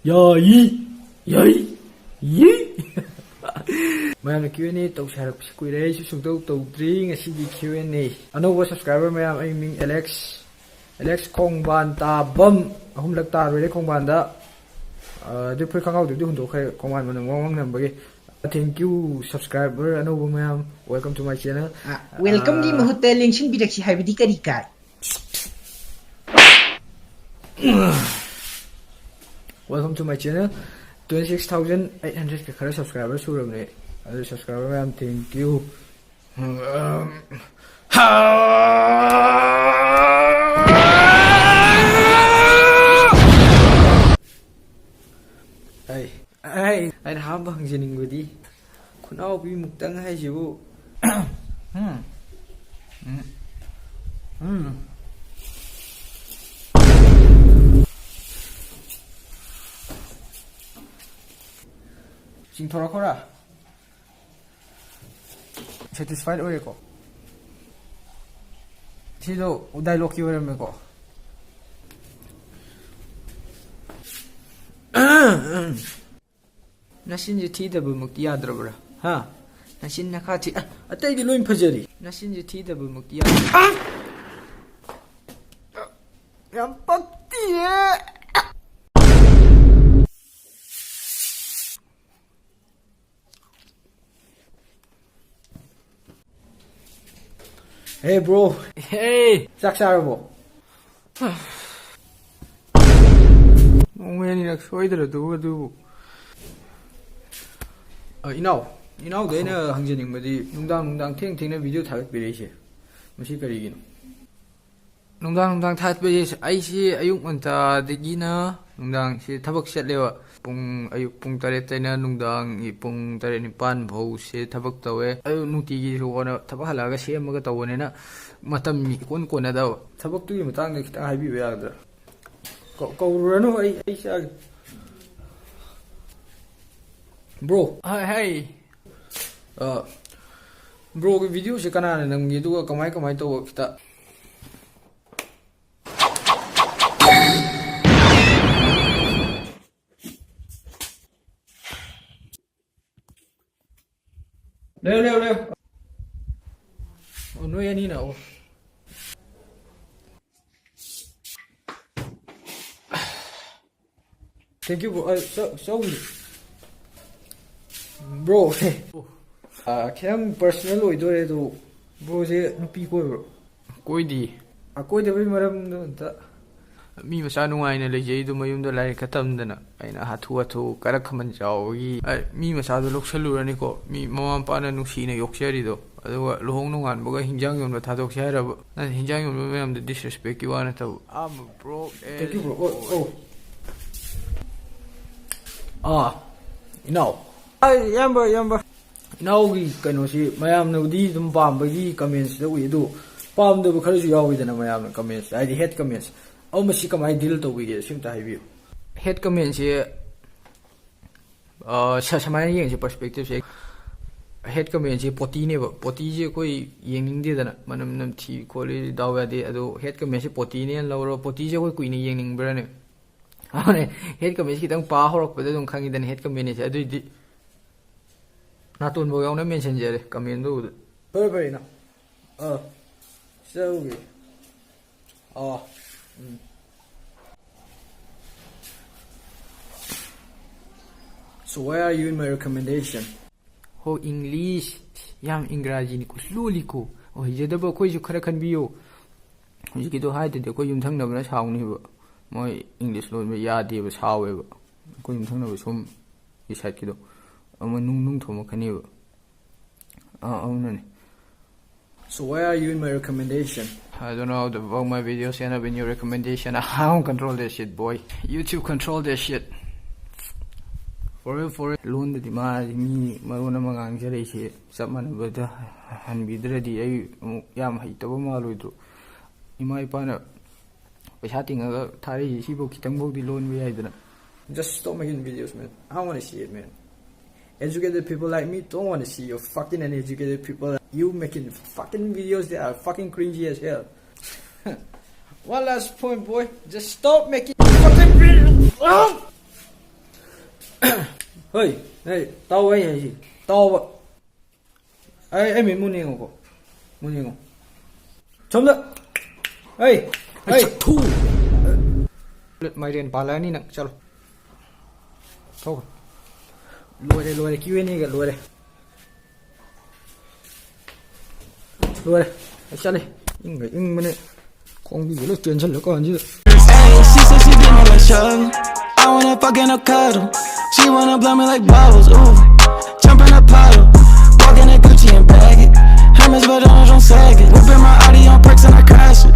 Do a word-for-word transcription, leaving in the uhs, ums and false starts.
ꯌꯥꯏ, ꯌꯥꯏ, ꯌꯤ꯫ ꯃꯌꯥꯝꯅ Q and A ꯇꯧꯁꯦ ꯍꯥꯏꯔꯛꯄꯁꯤ ꯀꯨꯏꯔꯦ, ꯑꯩꯁꯨ ꯁꯨꯡꯇꯧ ꯇꯧꯗ꯭ꯔꯤ꯫ ꯉꯁꯤꯗꯤ Q and A꯫ ꯑꯅꯧꯕ subscriber ꯃꯌꯥꯝ, ꯑꯩ ꯃꯤꯡ ꯑꯦꯂꯦꯛꯁ, ꯑꯦꯂꯦꯛꯁ ꯈꯣꯡꯕꯥꯟ ꯇꯥꯕꯝ꯫ ꯑꯍꯨꯝꯂꯛ ꯇꯥꯔꯨꯔꯦ ꯈꯣꯡꯕꯥꯟꯗ꯫ ꯑ, ꯑꯗꯨ ꯐꯨꯔꯤꯠ ꯈꯪꯒꯥꯎꯗꯨꯗꯤ ꯍꯨꯟꯗꯣꯛꯈ꯭ꯔꯦ, ꯈꯣꯡꯕꯥꯟ ꯃꯅꯝ ꯋꯥꯡ ꯋꯥꯡ ꯅꯝꯕꯒꯤ꯫ Thank you, subscriber ꯑꯅꯧꯕ ꯃꯌꯥꯝ, welcome to my channel꯫ ꯑ, welcomeꯒꯤ ꯑ, ꯃꯍꯨꯠꯇ ꯂꯦꯡꯁꯤꯟꯕꯤꯔꯛꯁꯤ ꯍꯥꯏꯕꯗꯤ ꯀꯔꯤ ꯀꯥꯏ? Welcome to my channel. Twenty six thousand eight hundred ꯀ ꯈꯔ subscriber ꯁꯨꯔꯕꯅꯦ꯫ ꯑꯗꯨ subscriber ꯃꯌꯥꯝ, thank you꯫ ꯑꯩ, ꯑꯩ, ꯑꯩꯅ ꯑꯍꯥꯟꯕ ꯍꯪꯖꯅꯤꯡꯕꯗꯤ, ꯈꯨꯅꯥꯎꯕꯤ ꯃꯨꯛꯇꯪ ꯍꯥꯏꯁꯤꯕꯨ? ꯎꯝ꯫ ꯎꯝ꯫ ꯎꯝ꯫ ꯆꯤꯡꯊꯣꯔꯛꯈꯣꯔꯥ? Satisfied ꯑꯣꯏꯔꯦꯀꯣ? ꯁꯤꯗꯣ dialogueꯀꯤ ꯑꯣꯏꯔꯝꯃꯦꯀꯣ? ꯅꯆꯤꯟꯁꯦ ꯊꯤꯗꯕꯃꯛꯇꯤ ꯌꯥꯗ꯭ꯔꯕ꯭ꯔꯥ? ꯍꯥ? ꯅꯆꯤꯟ ꯅꯈꯥ ꯊꯤ-, ꯑ, ꯑꯇꯩꯗꯤ ꯂꯣꯏ ꯐꯖꯔꯤ꯫ ꯅꯆꯤꯟꯁꯦ ꯊꯤꯗꯕꯃꯛꯇꯤ ꯌꯥꯗ꯭ꯔꯕ꯭ꯔꯥ? ꯌꯥꯝ ꯄꯛꯇꯤꯌꯦ꯫ Hey bro. Hey, ꯆꯥꯛ ꯆꯥꯔꯕꯣ? ꯅꯣꯡꯃꯩ ꯑꯅꯤꯔꯛ ꯁꯣꯏꯗ꯭ꯔꯗꯨꯕꯨ ꯑꯗꯨꯕꯨ꯫ ꯑ, ꯏꯅꯥꯎ, ꯏꯅꯥꯎꯗ ꯑꯩꯅ ꯍꯪꯖꯅꯤꯡꯕꯗꯤ, ꯅꯨꯡꯗꯥꯡ ꯅꯨꯡꯗꯥꯡ ꯊꯦꯡ ꯊꯦꯡꯅ video ꯊꯥꯒꯠꯄꯤꯔꯛꯏꯁꯦ, ꯃꯁꯤ ꯀꯔꯤꯒꯤꯅꯣ? ꯅꯨꯡꯗꯥꯡ ꯅꯨꯡꯗꯥꯡ ꯊꯥꯒꯠꯄꯁꯦ, ꯑꯩꯁꯤ ꯑꯌꯨꯛ ꯉꯟꯇꯥꯗꯒꯤꯅ ꯅꯨꯡꯗꯥꯡꯁꯤ ꯊꯕꯛ ꯆꯠꯂꯦꯕ꯫ ꯄꯨꯡ, ꯑꯌꯨꯛ ꯄꯨꯡ ꯇꯔꯦꯠꯇꯩꯅ ꯅꯨꯡꯗꯥꯡꯒꯤ ꯄꯨꯡ ꯇꯔꯦꯠ ꯅꯤꯄꯥꯟ ꯐꯥꯎꯁꯦ ꯊꯕꯛ ꯇꯧꯋꯦ꯫ ꯑꯗꯨ ꯅꯨꯡꯇꯤꯒꯤ ꯁꯨ ꯀꯣꯟꯅ ꯊꯕꯛ ꯍꯜꯂꯛꯑꯒ ꯁꯦꯝꯃꯒ ꯇꯧꯕꯅꯤꯅ ꯃꯇꯝ ꯏꯀꯣꯟ ꯀꯣꯟꯅꯗꯕ꯫ ꯊꯕꯛꯇꯨꯒꯤ ꯃꯇꯥꯡꯗ ꯈꯤꯇꯪ ꯍꯥꯏꯕꯤꯕ ꯌꯥꯒꯗ꯭ꯔꯥ? ꯀꯧ-, ꯀꯧꯔꯨꯔꯅꯨ, ꯑꯩ, ꯑꯩ ꯆꯥꯒꯦ꯫ Bro꯫ ꯍꯥꯏ, ꯍꯥꯏ꯫ ꯑ, broꯒꯤ videoꯁꯦ ꯀꯅꯥꯅ ꯅꯝꯒꯦ, ꯑꯗꯨꯒ ꯀꯃꯥꯏ ꯀꯃꯥꯏ ꯇꯧꯕ ꯈꯤꯇ? ꯂꯩꯌꯣ, ꯂꯩꯌꯣ, ꯂꯩꯌꯣ꯫ ꯑꯣ, ꯅꯣꯏ ꯑꯅꯤꯅ, ꯑꯣ꯫ Thank you, bro. ꯑ, ꯆꯧ-, ꯆꯧ-, bro꯫ ꯑ, ꯈꯤꯇꯪ personal ꯑꯣꯏꯗꯣꯔꯦ ꯑꯗꯣ, broꯁꯦ ꯅꯨꯄꯤ ꯀꯣꯏꯕ꯭ꯔꯣ? ꯀꯣꯏꯗꯤ꯫ ꯑ, ꯀꯣꯏꯗꯕꯩ ꯃꯔꯝꯗꯣ ꯑꯝꯇ꯫ ꯃꯤ ꯃꯆꯥ ꯅꯨꯡꯉꯥꯏꯅ ꯂꯩꯖꯩꯗꯣ ꯃꯌꯨꯝꯗ ꯂꯥꯏꯔꯤꯛ ꯈ ꯇꯝꯗꯅ꯫ ꯑꯩꯅ ꯍꯥꯊꯨ ꯍꯥꯊꯨ ꯀꯔꯛ ꯈꯃꯟ ꯆꯥꯎꯕꯒꯤ, ꯑ, ꯃꯤ ꯃꯆꯥꯗꯣ ꯂꯧꯁꯜꯂꯨꯔꯅꯤꯀꯣ꯫ ꯃꯤ ꯃꯃꯥ ꯃꯄꯥꯅ ꯅꯨꯡꯁꯤꯅ ꯌꯣꯛꯆꯔꯤꯗꯣ꯫ ꯑꯗꯨꯒ ꯂꯨꯍꯣꯡ ꯅꯣꯡꯉꯥꯟꯕꯒ ꯍꯤꯟꯖꯥꯡ ꯌꯣꯟꯕ ꯊꯥꯗꯣꯛꯁꯦ ꯍꯥꯏꯔꯕ? ꯅꯪ ꯍꯤꯟꯖꯥꯡ ꯌꯣꯟꯕ ꯃꯌꯥꯝꯗꯣ disrespectꯀꯤ ꯋꯥ ꯅꯠꯇꯕ꯫ I'm a broke ass boy. Thank you, bro. Oh, oh. ꯑꯥ, ꯏꯅꯥꯎ꯫ ꯑꯥ, ꯏꯌꯥꯝꯕ, ꯏꯌꯥꯝꯕ꯫ ꯏꯅꯥꯎꯒꯤ ꯀꯩꯅꯣꯁꯤ ꯃꯌꯥꯝꯅꯕꯨꯗꯤ ꯑꯗꯨꯝ ꯄꯥꯝꯕꯒꯤ commentsꯇ ꯎꯏ, ꯑꯗꯨ ꯄꯥꯝꯗꯕ ꯈꯔꯁꯨ ꯌꯥꯎꯋꯤꯗꯅ ꯃꯌꯥꯝꯅ commentsꯇ, ꯍꯥꯏꯗꯤ hate comments꯫ ꯑꯗꯨ ꯃꯁꯤ ꯀꯃꯥꯏꯅ deal ꯇꯧꯕꯤꯒꯦ? ꯁꯤ ꯑꯝꯇ ꯍꯥꯏꯕꯤꯌꯨ꯫ Hate commentꯁꯦ, ꯑ, ꯁ-, ꯁꯨꯃꯥꯏꯅ ꯌꯦꯡꯁꯤ, perspectiveꯁꯦ꯫ Hate commentꯁꯦ ꯄꯣꯇꯤꯅꯦꯕ꯫ ꯄꯣꯇꯤꯁꯦ ꯑꯩꯈꯣꯏ ꯌꯦꯡꯅꯤꯡꯗꯦꯗꯅ, ꯃꯅꯝ ꯅꯝꯊꯤ ꯈꯣꯠꯂꯤ, ꯗꯥꯎ ꯌꯥꯗꯦ꯫ ꯑꯗꯣ hate commentꯁꯦ ꯄꯣꯇꯤꯅꯦꯅ ꯂꯧꯔꯣ, ꯄꯣꯇꯤꯁꯦ ꯑꯩꯈꯣꯏ ꯀꯨꯏꯅ ꯌꯦꯡꯅꯤꯡꯕ꯭ꯔꯥꯅꯦ? ꯑꯗꯨꯅꯦ, hate commentꯁꯦ ꯈꯤꯇꯪ ꯄꯥ ꯍꯧꯔꯛꯄꯗ ꯑꯗꯨꯝ ꯈꯪꯉꯤꯗꯅ, hate commentꯁꯦ꯫ ꯑꯗꯨꯏꯗꯤ ꯅꯥꯇꯣꯟꯐꯥꯎ ꯌꯥꯎꯅ mention ꯖꯔꯦ comment ꯇꯧꯕꯗ꯫ ꯐꯔꯦ, ꯐꯔꯦ, ꯏꯅꯥꯎ꯫ ꯑꯥ, ꯆꯠꯂꯨꯒꯦ꯫ ꯑꯥ, ꯎꯝ꯫ So why are you in my recommendation? ꯍꯣ, English꯫ ꯌꯥꯝ ꯏꯪꯒ꯭ꯔꯥꯖꯤꯅꯤꯀꯣ, ꯂꯣꯜꯂꯤꯀꯣ꯫ ꯑꯣ, ꯍꯩꯖꯗꯕ ꯑꯩꯈꯣꯏꯁꯨ ꯈꯔ ꯈꯟꯕꯤꯌꯣ꯫ ꯍꯧꯖꯤꯛꯀꯤꯗꯣ ꯍꯥꯏꯗ꯭ꯔꯗꯤ ꯑꯩꯈꯣꯏ ꯌꯨꯝꯊꯪꯅꯕꯅ ꯁꯥꯎꯅꯤꯕ꯫ ꯃꯣꯏ English ꯂꯣꯟꯕ ꯌꯥꯗꯦꯕ, ꯁꯥꯎꯋꯦꯕ꯫ ꯑꯩꯈꯣꯏ ꯌꯨꯝꯊꯪꯅꯕ ꯁꯣꯝꯒꯤ sideꯀꯤꯗꯣ꯫ ꯑꯃ ꯅꯨꯡ, ꯅꯨꯡ ꯊꯣꯝꯃꯛꯀꯅꯤꯕ꯫ ꯑꯥ, ꯑꯗꯨꯅꯅꯦ꯫ So why are you in my recommendation? I don't know how the fuck my videos end up in your recommendation. I don't control that shit, boy. YouTube control that shit. For real, for real. ꯂꯣꯟꯗꯗꯤ ꯃꯥ ꯃꯤ ꯃꯔꯣꯟ ꯑꯃ ꯉꯥꯡꯖꯔꯛꯏꯁꯦ ꯆꯞ ꯃꯥꯟꯅꯕꯗ ꯍꯟꯕꯤꯗ꯭ꯔꯗꯤ ꯑꯩ ꯑꯃꯨꯛ ꯌꯥꯝ ꯍꯩꯇꯕ ꯃꯥꯜꯂꯣꯏꯗ꯭ꯔꯣ? ꯏꯃꯥ ꯏꯄꯥꯅ ꯄꯩꯁꯥ ꯇꯤꯡꯉꯒ ꯊꯥꯔꯛꯏꯁꯦ ꯁꯤꯐꯧ ꯈꯤꯇꯪꯐꯥꯎꯗꯤ ꯂꯣꯟꯕ ꯌꯥꯏꯗꯅ꯫ Just stop making videos, man. I don't wanna see it, man. Educated people like me don't wanna see your fucking uneducated people. You making fucking videos that are fucking cringy as hell. One last point, boy. Just stop making fucking videos. ꯍꯣꯏ, ꯍꯣꯏ, ꯇꯥꯎ, ꯑꯩ ꯍꯥꯏꯁꯤ ꯇꯥꯎꯕ꯫ ꯑꯩ ꯑꯩ ꯃꯤꯠ ꯃꯨꯟꯅ ꯌꯦꯡꯉꯨꯀꯣ꯫ ꯃꯨꯟꯅ ꯌꯦꯡꯉꯨ꯫ ꯁꯣꯝꯗ꯫ ꯑꯩ ꯑꯩ ꯑꯩ ꯆꯠꯊꯣꯛꯎ꯫ ꯃꯥꯏꯔꯦꯟ ꯄꯥꯜꯂꯛꯑꯅꯤ ꯅꯪ꯫ ꯆꯠꯂꯣ꯫ ꯊꯣꯛꯈ꯭ꯔꯣ꯫ ꯂꯣꯏꯔꯦ ꯂꯣꯏꯔꯦ, ꯀ꯭ꯌꯨ ꯑꯦꯟ ꯑꯦꯒ ꯂꯣꯏꯔꯦ꯫ ꯂꯣꯏꯔꯦ꯫ ꯑꯩ ꯆꯠꯂꯦ꯫ ꯏꯪꯒ ꯏꯪꯕꯅꯦ꯫ ꯈꯣꯡꯕꯤꯒ ꯂꯣꯏ ꯆꯦꯟꯁꯤꯜꯂ ꯀꯥꯟꯁꯤꯗ꯫ Ayy, she said she did me like Shug. I wanna fuck in a cuddle. She wanna blow me like bubbles. Ooh, jump in a puddle. Walk in a Gucci and bag it. Hermes, but don't, don't sag it. Whipping my Audi on perks and I crash it.